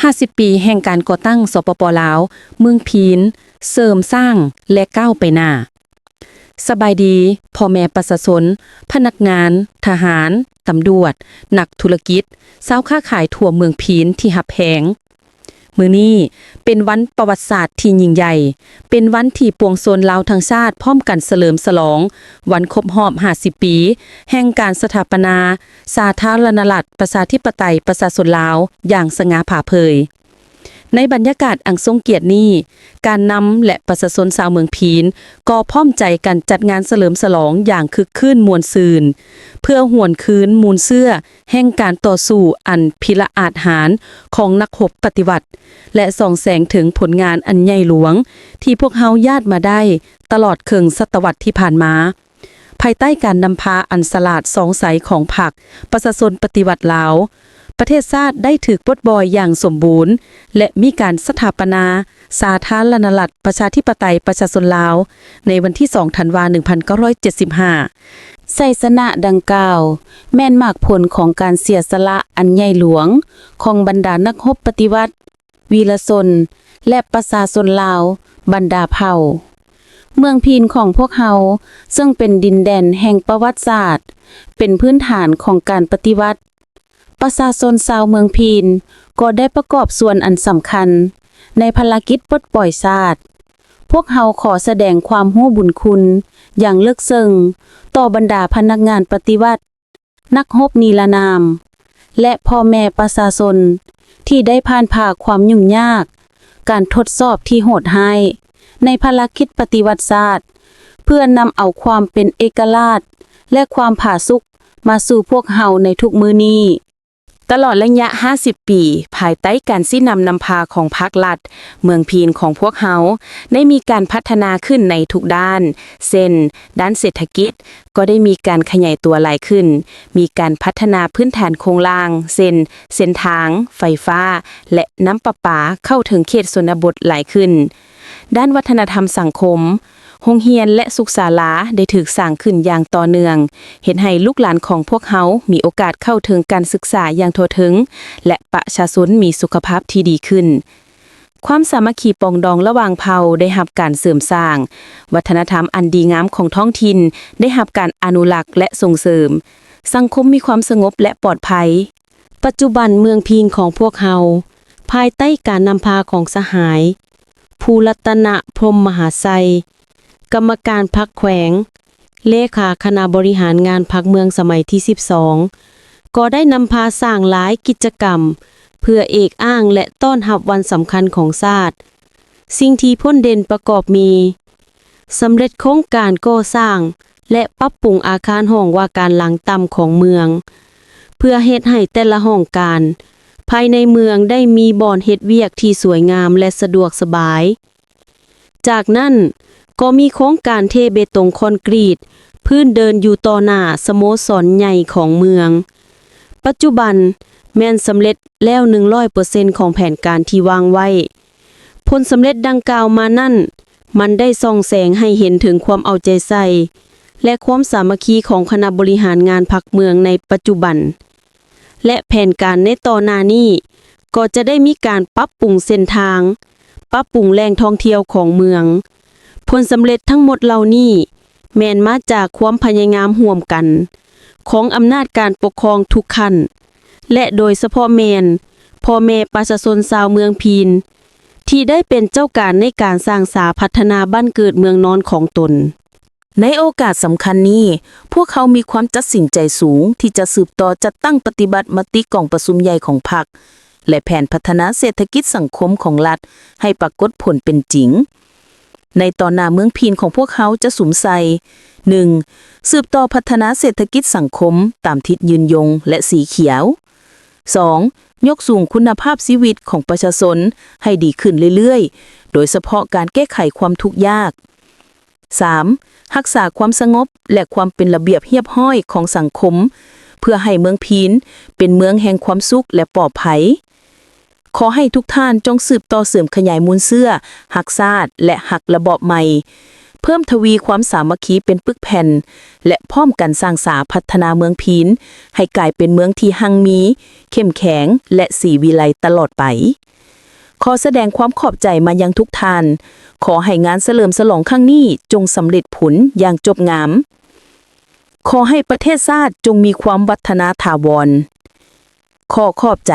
ຫ້າສິບປີແຫ່ງການກໍ່ຕັ້ງ ສປປ ລາວ, ເມືອງພີນ ເສີມສ້າງ ແລະ ກ້າວໄປໜ້າ. ສະບາຍດີ ພໍ່ແມ່ປະຊາຊົນ, ພະນັກງານ, ທະຫານ, ຕຳຫຼວດ, ນັກທຸລະກິດ, ຊາວຄ້າຂາຍທົ່ວເມືອງພີນທີ່ຮັກແພງ. ມື້ນີ້ເປັນວັນປະຫວັດສາດທີ່ຍິ່ງໃຫຍ່, ເປັນວັນທີ່ປວງຊົນລາວທັງຊາດພ້ອມກັນສະເຫຼີມສະຫຼອງວັນຄົບຮອບຫ້າສິບປີ ແຫ່ງການສະຖາປະນາສາທາລະນະລັດ ປະຊາທິປະໄຕ ປະຊາຊົນລາວຢ່າງສະຫງ່າຜ່າເຜີຍ. ໃນບັນຍາກາດອັນຊົງກຽດນີ້, ການນຳ ແລະ ປະຊາຊົນຊາວເມືອງພີນ ກໍພ້ອມໃຈກັນຈັດງານສະເຫຼີມສະຫຼອງຢ່າງຄຶກຄື້ນມ່ວນຊື່ນ ເພື່ອຫວນຄືນມູນເຊື້ອແຫ່ງການຕໍ່ສູ້ອັນພິລະອາດຫານຂອງນັກຮົບປະຕິວັດ ແລະ ສ່ອງແສງເຖິງຜົນງານອັນໃຫຍ່ຫຼວງທີ່ພວກເຮົາຍາດມາໄດ້ຕະຫຼອດເຄິ່ງສະຕະວັດທີ່ຜ່ານມາ. ພາຍໃຕ້ການນຳພາອັນສະຫຼາດສ່ອງໃສຂອງພັກປະຊາຊົນປະຕິວັດລາວ, ປະເທດຊາດໄດ້ຖືກປົດປ່ອຍຢ່າງສົມບູນ ແລະ ມີການສະຖາປະນາສາທາລະນະລັດ ປະຊາທິປະໄຕ ປະຊາຊົນລາວ ໃນວັນທີສອງ ທັນວາ ໜຶ່ງພັນເກົ້າຮ້ອຍເຈັດສິບຫ້າ. ໄຊຊະນະດັ່ງກ່າວ ແມ່ນໝາກຜົນຂອງການເສຍສະຫຼະອັນໃຫຍ່ຫຼວງຂອງບັນດານັກຮົບປະຕິວັດ, ວີລະຊົນ ແລະ ປະຊາຊົນລາວບັນດາເຜົ່າ. ເມືອງພີນຂອງພວກເຮົາ ເຊິ່ງເປັນດິນແດນແຫ່ງປະຫວັດສາດ, ເປັນພື້ນຖານຂອງການປະຕິວັດ, ປະຊາຊົນຊາວເມືອງພີນກໍໄດ້ປະກອບສ່ວນອັນສຳຄັນໃນພາລະກິດປົດປ່ອຍຊາດ. ພວກເຮົາຂໍສະແດງຄວາມຮູ້ບຸນຄຸນຢ່າງເລິກເຊິ່ງຕໍ່ບັນດາພະນັກງານປະຕິວັດ, ນັກຮົບນິລະນາມ ແລະ ພໍ່ແມ່ປະຊາຊົນທີ່ໄດ້ຜ່ານຜ່າຄວາມຫຍຸ້ງຍາກ, ການທົດສອບທີ່ໂຫດຮ້າຍໃນພາລະກິດປະຕິວັດຊາດ, ເພື່ອນຳເອົາຄວາມເປັນເອກະລາດ ແລະ ຄວາມຜາສຸກມາສູ່ພວກເຮົາໃນທຸກມື້ນີ້. ຕະຫຼອດໄລຍະຫ້າສິບປີ, ພາຍໃຕ້ການຊີ້ນຳນຳພາຂອງພັກລັດ, ເມືອງພີນຂອງພວກເຮົາໄດ້ມີການພັດທະນາຂຶ້ນໃນທຸກດ້ານ, ເຊັ່ນ ດ້ານເສດຖະກິດກໍໄດ້ມີການຂະຫຍາຍຕົວຫຼາຍຂຶ້ນ, ມີການພັດທະນາພື້ນຖານໂຄງລ່າງ ເຊັ່ນ ເສັ້ນທາງ, ໄຟຟ້າ ແລະ ນ້ຳປະປາເຂົ້າເຖິງເຂດຊົນນະບົດຫຼາຍຂຶ້ນ. ດ້ານວັດທະນະທຳສັງຄົມ, ໂຮງຮຽນ ແລະ ສຸກສາລາໄດ້ຖືກສ້າງຂຶ້ນຢ່າງຕໍ່ເນື່ອງ, ເຮັດໃຫ້ລູກຫຼານຂອງພວກເຮົາມີໂອກາດເຂົ້າເຖິງການສຶກສາຢ່າງທົ່ວເຖິງ ແລະ ປະຊາຊົນມີສຸຂະພາບທີ່ດີຂຶ້ນ. ຄວາມສາມັກຄີປອງດອງລະຫວ່າງເຜົ່າໄດ້ຮັບການເສີມສ້າງ, ວັດທະນະທຳອັນດີງາມຂອງທ້ອງຖິ່ນໄດ້ຮັບການອະນຸລັກ ແລະ ສົ່ງເສີມ, ສັງຄົມມີຄວາມສະຫງົບ ແລະ ປອດໄພ. ປັດຈຸບັນເມືອງພີນຂອງພວກເຮົາ ພາຍໃຕ້ການນຳພາຂອງສະຫາຍ ພູລັດຕະນະ ພົມມະຫາໄຊ ກຳມະການພັກແຂວງ, ເລຂາຄະນະບໍລິຫານງານພັກເມືອງສະໄໝທີສິບສອງ ກໍໄດ້ນຳພາສ້າງຫຼາຍກິດຈະກຳ ເພື່ອເອກອ້າງ ແລະ ຕ້ອນຮັບວັນສຳຄັນຂອງຊາດ. ສິ່ງທີ່ພົ້ນເດັ່ນປະກອບມີ ສຳເລັດໂຄງການກໍ່ສ້າງ ແລະ ປັບປຸງອາຄານຫ້ອງວ່າການຫຼັງຕ່ຳຂອງເມືອງ, ເພື່ອເຮັດໃຫ້ແຕ່ລະຫ້ອງການພາຍໃນເມືອງໄດ້ມີບ່ອນເຮັດວຽກທີ່ສວຍງາມ ແລະ ສະດວກສະບາຍ. ຈາກນັ້ນກໍມີໂຄງການເທເບຕົງຄອນກຣີດພື້ນເດີ່ນຢູ່ຕໍ່ໜ້າສະໂມສອນໃຫຍ່ຂອງເມືອງ. ປັດຈຸບັນແມ່ນສຳເລັດແລ້ວໜຶ່ງຮ້ອຍເປີເຊັນຂອງແຜນການທີ່ວາງໄວ້. ຜົນສຳເລັດດັ່ງກ່າວມານັ້ນ, ມັນໄດ້ສ່ອງແສງໃຫ້ເຫັນເຖິງຄວາມເອົາໃຈໃສ່ ແລະ ຄວາມສາມັກຄີຂອງຄະນະບໍລິຫານງານພັກເມືອງໃນປັດຈຸບັນ ແລະ ແຜນການໃນຕໍ່ໜ້ານີ້ ກໍຈະໄດ້ມີການປັບປຸງເສັ້ນທາງ, ປັບປຸງແຫຼ່ງທ່ອງທ່ຽວຂອງເມືອງ. ຜົນສຳເລັດທັງໝົດເຫຼົ່ານີ້ ແມ່ນມາຈາກຄວາມພະຍາຍາມຮ່ວມກັນຂອງອຳນາດການປົກຄອງທຸກຂັ້ນ ແລະ ໂດຍສະເພາະແມ່ນພໍ່ແມ່ປະຊາຊົນຊາວເມືອງພີນ ທີ່ໄດ້ເປັນເຈົ້າການໃນການສ້າງສາພັດທະນາບ້ານເກີດເມືອງນອນຂອງຕົນ. ໃນໂອກາດສຳຄັນນີ້, ພວກເຮົາມີຄວາມຕັດສິນໃຈສູງທີ່ຈະສືບຕໍ່ຈັດຕັ້ງປະຕິບັດມະຕິກອງປະຊຸມໃຫຍ່ຂອງພັກ ແລະ ແຜນພັດທະນາເສດຖະກິດສັງຄົມຂອງລັດໃຫ້ປາກົດຜົນເປັນຈິງ. ໃນຕໍ່ໜ້າເມືອງພີນຂອງພວກເຮົາຈະສຸມໃສ່ ໜຶ່ງ ສືບຕໍ່ພັດທະນາເສດຖະກິດສັງຄົມຕາມທິດຍືນຍົງ ແລະ ສີຂຽວ. ສອງ ຍົກສູງຄຸນນະພາບຊີວິດຂອງປະຊາຊົນໃຫ້ດີຂຶ້ນເລື້ອຍໆ, ໂດຍສະເພາະການແກ້ໄຂຄວາມທຸກຍາກ. ສາມ ຮັກສາຄວາມສະຫງົບ ແລະ ຄວາມເປັນລະບຽບຮຽບຮ້ອຍຂອງສັງຄົມ ເພື່ອໃຫ້ເມືອງພີນເປັນເມືອງແຫ່ງຄວາມສຸກ ແລະ ປອດໄພ. ຂໍໃຫ້ທຸກທ່ານຈົ່ງສືບຕໍ່ເສີມຂະຫຍາຍມູນເຊື້ອຮັກຊາດ ແລະ ຮັກລະບອບໃໝ່, ເພີ່ມທະວີຄວາມສາມັກຄີເປັນປຶກແຜ່ນ ແລະ ພ້ອມກັນສ້າງສາພັດທະນາເມືອງພີນ ໃຫ້ກາຍເປັນເມືອງທີ່ຮັ່ງມີ, ເຂັ້ມແຂງ ແລະ ສີວິໄລຕະຫຼອດໄປ. ຂໍສະແດງຄວາມຂອບໃຈມາຍັງທຸກທ່ານ. ຂໍໃຫ້ງານສະເຫຼີມສະຫຼອງຄັ້ງນີ້ຈົ່ງສຳເລັດຜົນຢ່າງຈົບງາມ. ຂໍໃຫ້ປະເທດຊາດຈົ່ງມີຄວາມວັດທະນາຖາວອນ. ຂໍຂອບໃຈ.